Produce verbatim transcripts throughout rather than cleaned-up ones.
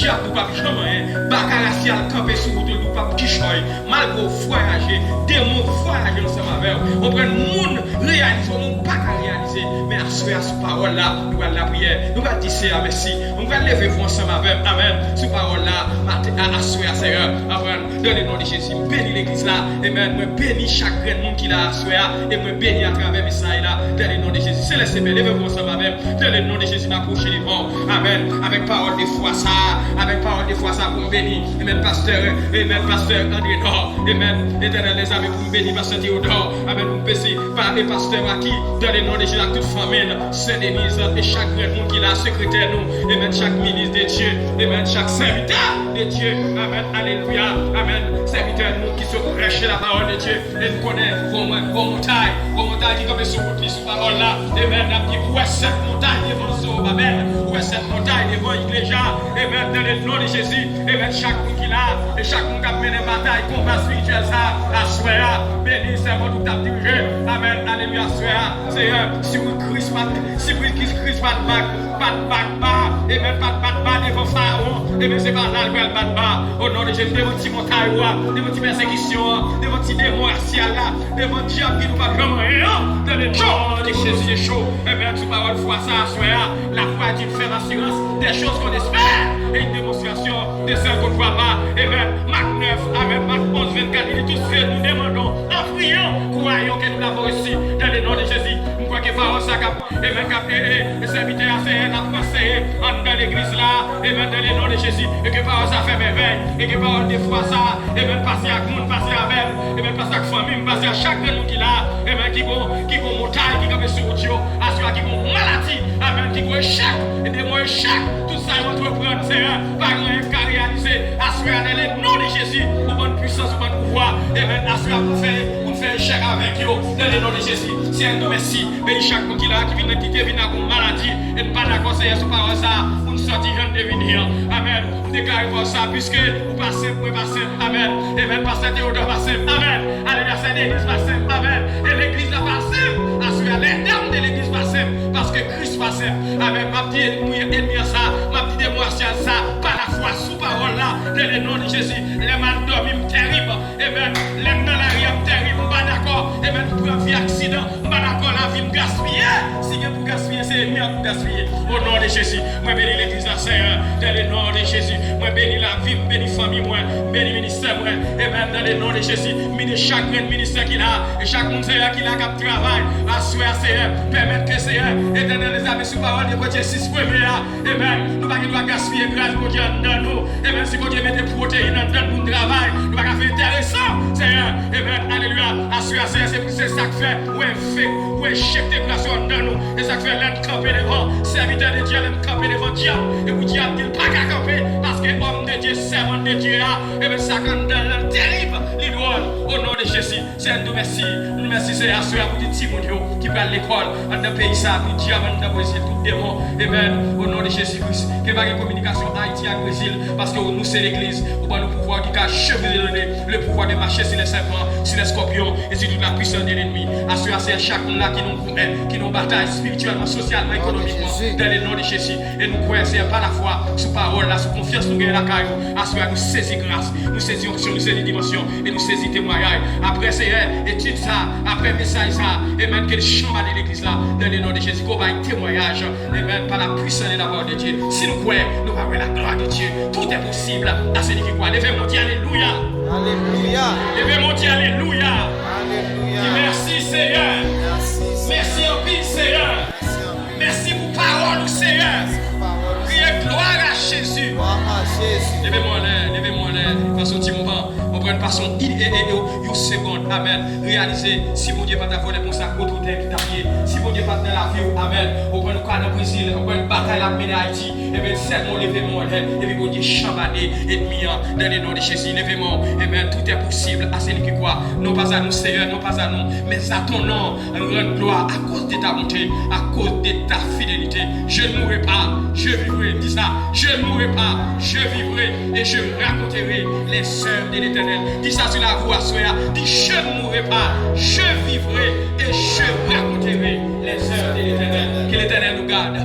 Dyab ou p ap janm anyen. Baka rasyal kanpe sou wout ou, li ou p ap kichòy. Malgre w vwayaje, demon vwayaje ansanm avè w. Konprann moun reyalize w, men w pa ka reyalize. Men aswè a sou pawòl la, nou pral lapriyè. Nou pral di Seyè a mèsi. Nou pral leve vou ansanm avè m. Amèn. Sou pawòl la, maten, a, aswè a, Seyè. Amèn. Dan le non de Jezi, m beni legliz la. Amèn. Mwen beni chak grenn moun ki la aswè a. E mwen beni atravè mesaj la. Dan le non de Jezi. Selès, leve vou ansanm avè m. Dan le non de Jezi, n apwoche devan w. Amèn. Avèk pawòl de fwa sa a, avèk pawòl de fwa sa a pou m beni. Amèn, pastè, amèn, pastè André Nò. Amèn, Letènèl dèzame pou m beni pastè Théodore. Amèn, pou m beni pa, e pastè Maki. Dan le non de Jezi, ak tout fanmi l, sè Deniz, e chak grenn moun ki la, sekretè nou. Amèn, chak minis de Dye. Amèn, chak sèvitè de Dye. Amèn, alelouya. Amèn, sèvitè nou ki sot preche la parole de Dieu. E n konnen gwo mwen, gwo montay, gwo montay ki kanpe sou wout li, sou pawòl la. Amèn. N ap di, ou wè sèt montay devan Zowobabèl, ou wè sèt montay devan igleja. Amèn. Dan le non de Jezi. Amèn. Chak moun ki la, e chak moun k ap mennen batay, konba espirityèl sa, aswè a, beni sèvant ou k ap dirije. Amèn. Alelouya. Aswè a, Seyè, si wi Kris pa t, si wi Kris, Kris pa t bat, pa t bat ba, amèn, pa t bat ba devan Farawon, amèn, se pa la l pral bat ba. O non de Jezi, devan ti montay ou a, devan ti pèsekisyon an, devan ti demon rasyal la, devan dyab ki di w p ap janm anyen an, dan le non de Jezi Yeshua. Amèn, sou pawòl fwa sa aswè a, la foi est une ferme assurance des choses qu'on espère et une démonstration de celles qu'on ne voit pas. Amèn, Mak nèf, amèn, Mak onz vennkat, il dit, tout ce que nous demandons en priant, croyons que nous l'avons reçu, dans le nom de Jésus. M kwè ke pawòl sa k ap Amèn, k ap ede, e sèvitè a, Seyè, n ap anseye anndan legliz la, amèn, dans le nom de Jésus, e ke pawòl sa fè mèvèy, e ke pawòl de fwa sa, amèn, pase ak moun, pase avè m, amèn, pase ak fanmi m, pase ak chak grenn moun ki la, amèn, ki gon, ki gon montay ki kanpe sou wout yo, aswè a ki gon maladi, amèn, ki gon echèk, e demon echèk, tout sa yo antreprann, Seyè, pa gen anyen k ka reyalize, aswè a, dans le nom de Jésus, ou ban n pwisans, ou ban n pouvwa, amèn, aswè a pou n fè, pou n fè echèk avèk yo, dans le nom de Jésus, Seyè, nou mèsi. Beni chak moun ki la, ki vin, ki te vin ak yon maladi. E n pa dakò, Seyè, sou pawòl sa a, pou n sòti jan n te vini an. Amèn. M deklare pawòl sa a, piske ou pa senp, mwen pa senp. Amèn. Amèn. Pastè Théodore pa senp. Amèn. Alelouya, sè Deniz pa senp. Amèn. E legliz la pa senp. Aswè a, lè nanm de legliz pa senp. Paske Kris pa senp. Amèn. M ap di ènmi, ènmi an sa. M ap di demon rasyal sa. Pa lafwa sou pawòl la. Dans le nom de Jésus. Lè m al dòmi, m tèrib. Amèn. Lè m nan lari a, m tèrib, m pa dakò. Amèn. Pou pran vi aksidan, m pa dakò lavi m gaspiye. Si gen pou gaspiye, se ènmi an pou gaspiye. O non de Jezi, mwen beni legliz la, Seyè. Dans le nom de Jésus, mwen beni lavi m, beni fanmi mwen, beni ministè mwen. Amèn. Dans le nom de Jésus, m beni chak grenn ministè ki la, e chak moun, Seyè, ki la, k ap travay. Aswè a, Seyè, pèmèt ke, Seyè, Etènèl dèzame, sou pawòl de Bondye sis premye a, Amèn. Nou pa gen dwa gaspiye gras Bondye anndan nou. Amèn. Si Bondye mete pwoteyin anndan n pou n travay, nou pa ka fè enteresan, Seyè. Amèn. Alelouya. Aswè a, Seyè, se, se sa k fè ou enfe-, ou enjekte gras ou anndan nou. E sa k fè lè n kanpe devan sèvitè de Dye, lè n kanpe devan dyab, epi dyab di l pa ka kanpe, paske òm de Dye, sèvant de Dye a, amèn, sa k anndan l lan terib, li dwòl. O non de Jezi. Seyè, nou di w mèsi. Nou di w mèsi, Seyè, aswè a pou tout timoun yo ki pral lekòl anndan peyi sa a, tout dyab anndan Brezil, tout demon. Amèn. O non de Jezi Kris. Ke pa gen kominikasyon Ayiti ak Brezil, paske nou se legliz. Ou ban nou pouvwa ki ka, je vous ai donné le pouvoir de marcher sur les serpents, sur les scorpions et sur toute la puissance de l'ennemi. Aswè a, Seyè, chak moun la ki nan goumen, ki nan batay espirityèlman, sosyalman, ekonomikman, dans le nom de Jésus. E nou kwè, Seyè, pa lafwa, sou pawòl la, sou konfyans nou genyen lakay ou. Aswè a, nou sezi gras, nou sezi onksyon, nou sezi dimansyon, e nou sezi temwayaj. Apre, Seyè, etid sa, apre mesaj sa, amèn, ke l chanbade legliz la, dans le nom de Jésus, ke w bay temwayaj, amèn, par la puissance de la parole de Dieu. Si nou kwè, nou va wè la gloire de Dieu. Tout est possible à celui qui croit. Leve men w, di alelouya. Alelouya. Leve men w, di alelouya. Alelouya. Di mèsi, Seyè. Mèsi, Seyè. Mèsi anpil, Seyè. Mèsi anpil. Mèsi pou pawòl ou, Seyè. Mèsi pou pawòl ou, Seyè. Kriye glwa a Jezi. Glwa a Jezi. Leve men w anlè, leve men w anlè. Pase yon ti moman. Konprann, pase yon, e, e, e, yon, yon segonn. Amèn. Reyalize, si Bondye pa t ap vòlè konsa, kote w te ki t ap ye? Si Bondye pa t nan lavi w, amèn. Konprann, ou ka nan Brezil, konprann, batay la ap mennen Ayiti. Ebyen, sèlman w leve men w anlè, epi Bondye chanbade ènmi an, dans le nom de Jésus. Leve men w. Amèn. Tout est possible à celui qui croit. Non pas à nous, Seigneur, non pas à nous, mais à ton nom. Rendre gloire à cause de ta bonté, à cause de ta fidélité. Je ne mourrai pas, je vivrai. Dis ça, je ne mourrai pas, je vivrai et je raconterai les œuvres de l'Éternel. Dis ça sur la voie, soya. Dis, je ne mourrai pas, je vivrai et je raconterai les œuvres de l'Éternel. Que l'Éternel nous garde.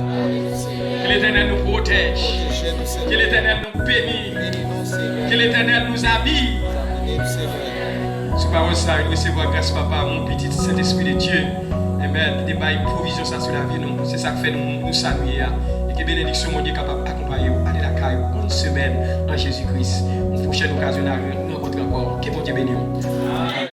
Que l'Éternel nous protège. Que l'Éternel nous bénisse. Que l'Éternel nous habille. Sou pawòl sa, nou resevwa gras Papa, Mon, Pitit, Sentespri de Dye. Amen. Ki te bay pwovizyon sa sou lavi nou. Se sa k fè nou, nou sa nou ye a. E ke benediksyon Bondye kapab akonpaye w. Ale lakay ou. Bòn semèn an Jezi Kris. Yon pwochèn okazyon n a rankontre ankò. Ke Bondye beni w.